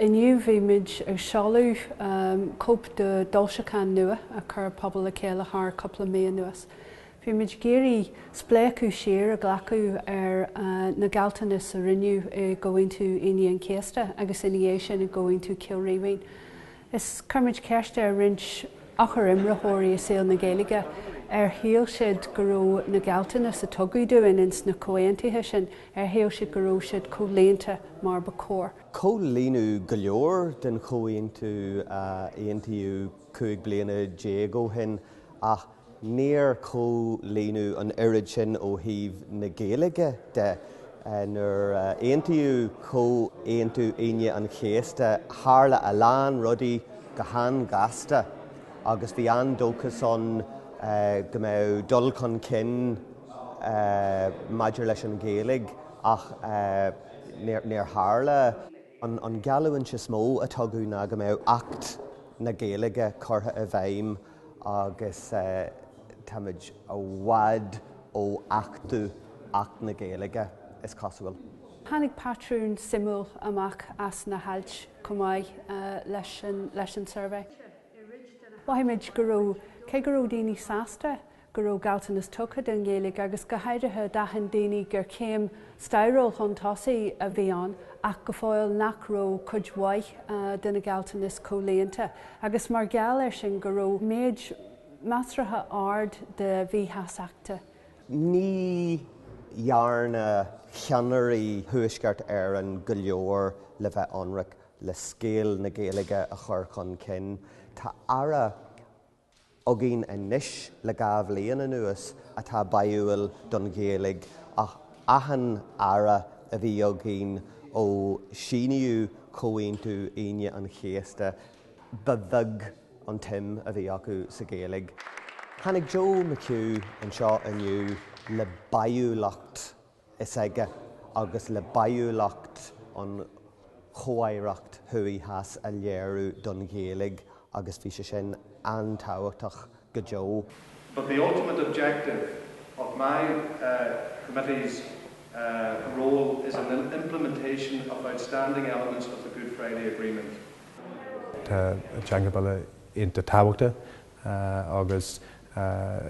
Inniu bhí muid ag seoladh cóip de d'fhoilseachán nua a chuir Pobal le Chéile thar cúpla mí anuas. Bhí muid ag iarraidh spléachadh siar a ghlacadh ar na gealltanais a rinneadh i gComhaontú Aoine an Chéasta agus ina dhiaidh sin i gComhaontú Chill Rímhinn. Is chuir muid ceist ar roinnt eochairimreoirí i saol na Gaeilge ar shíl siad go raibh na gealltanais a tugadh dúinn ins na comhaontuithe sin, ar shíl siad go raibh siad comhlíonta mar ba chóir. Comhlíonadh go leor den chomhaontú a aontaíodh 15 bliana ó shin ach Níor comhlíonadh an oiread sin ó thaobh na Gaeilge de. Nuair a aontaíodh Comhaontú Aoine an Chéasta tharla a lán rudaí go han-ghasta agus bhí an-dóchas ann go mbeadh dul chun cinn maidir leis an Ghaeilge ach níor tharla. An gheallúint is mó a tugadh ná go mbeadh Acht na Gaeilge curtha i bhfeidhm agus táimid i bhfad ó achtú Acht na Gaeilge, is cosúil. Tháinig patrún suimiúil amach as na hailt chomh maith leis an suirbhé. Mhothaigh muid go raibh, cé go raibh daoine sásta go raibh gealltanas tugtha don Ghaeilge agus go háirithe d'aithin daoine gur céim stairiúil chun tosaigh a bhí ann ach go fóill nach raibh cuid mhaith de na gealltanais comhlíonta agus mar gheall air sin go raibh méid measartha ard de mhíshástachta. Ní dhearna ceannairí Thuaisceart Éireann go leor le bheith ionraic le scéal na Gaeilge a chur chun cinn. Tá Aire againn anois le 2 bhliain anuas atá báúil don Ghaeilge ach achan Aire a bhí againn ó síníodh Comhaontú Aoine an Chéasta, ba bheag an tsuim a bhí acu sa Ghaeilge. Tháinig Joe McHugh anseo inniu le báúlacht s'aige agus le báúlacht an chomh-aireacht thuaidh theas a léiriú don Ghaeilge agus bhí sé sin an-tábhachtach go deo. But the ultimate objective of my committee's role is an implementation of outstanding elements of the Good Friday Agreement. Tá an teanga bille iontach tábhachtach agus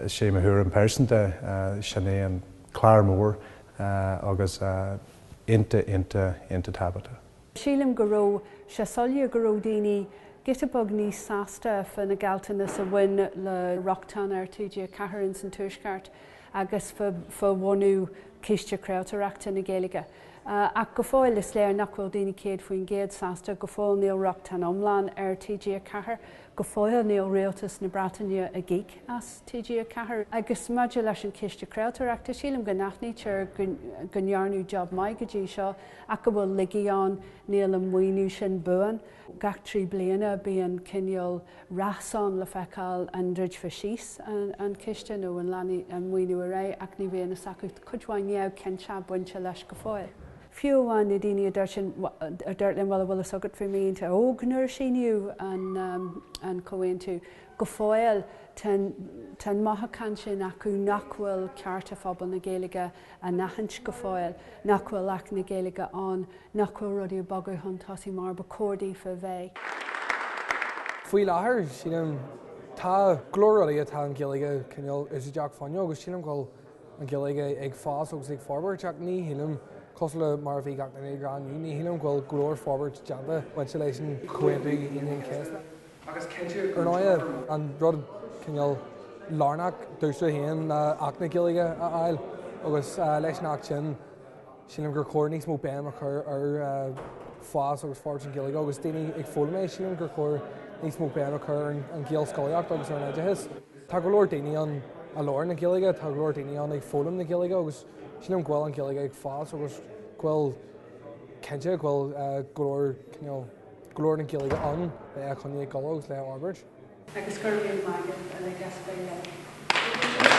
is é mo thuairim pearsanta, sin é an clár mór agus iontach, iontach, iontach tábhachtach. Sílim go raibh sé soiléir go raibh daoine giota beag níos sásta fá na gealltanais a bhain le rochtain ar TG4 ins an Tuaisceart agus fá bhunú Ciste Craoltóireachta na Gaeilge. Ach go fóill is léir nach bhfuil daoine 100% sásta, go fóill níl rochtain iomlán ar TG4. Go fóill níl rialtas na Breataine ag íoc as TG4. Agus maidir leis an Chiste Craoltóireachta, sílim go n-aithnítear go ndearnadh job maith go dtí seo ach go bhfuil laigí ann, níl an maoiniú sin buan. Gach 3 bliana bíonn cineál rás ann le feiceáil an ndruidfear síos an ciste nó an leanfaidh an maoiniú ar aghaidh ach ní bhíonn fhios acu. Tá cuid mhaith neamhchinnteacht bainte leis go fóill. Fiú amháin na daoine a dúirt sin, a dúirt linn, bhuel, an bhfuil fhios agat, bhí mé iontach óg nuair a síníodh an comhaontú. Go fóill, tá an mothúchán sin acu nach bhfuil cearta phobal na Gaeilge á n-aithint go fóill, nach bhfuil Acht na Gaeilge ann, nach bhfuil rudaí ag bogadh chun tosaigh mar ba chóir daofa a bheith. Faoi láthair, sílim, tá go leor rudaí atá an Ghaeilge cineál úsáideach fá choinne agus sílim go bhfuil an Ghaeilge ag fás agus ag forbairt ach ní shílim, cosúil le mar a bhí gach duine ag rá inniu, ní shílim go bhfuil go leor forbairt déanta bainte leis an Chomhaontú Aoine an Chéasta. Agus cinnte, ar ndóigh, an rud cineál lárnach domhsa féin ná Acht na Gaeilge a fháil agus leis an Acht sin, sílim gur chóir níos mó béim a chur ar fás agus forbairt an Ghaeilge agus daoine ag foghlaim é, sílim gur chóir níos mó béim a chur ar an Ghaelscolaíocht agus ar an oideachas. Tá go leor daoine ann a labhrann na Gaeilge, tá go leor daoine ann ag foghlaim na Gaeilge agus sílim go bhfuil an Ghaeilge ag fás agus go bhfuil cinnte go bhfuil go leor cineál go leor na Gaeilge ann le a choinneáil ag dul agus le a fhorbairt. Agus go raibh míle maith agaibh uilig as bheith linn.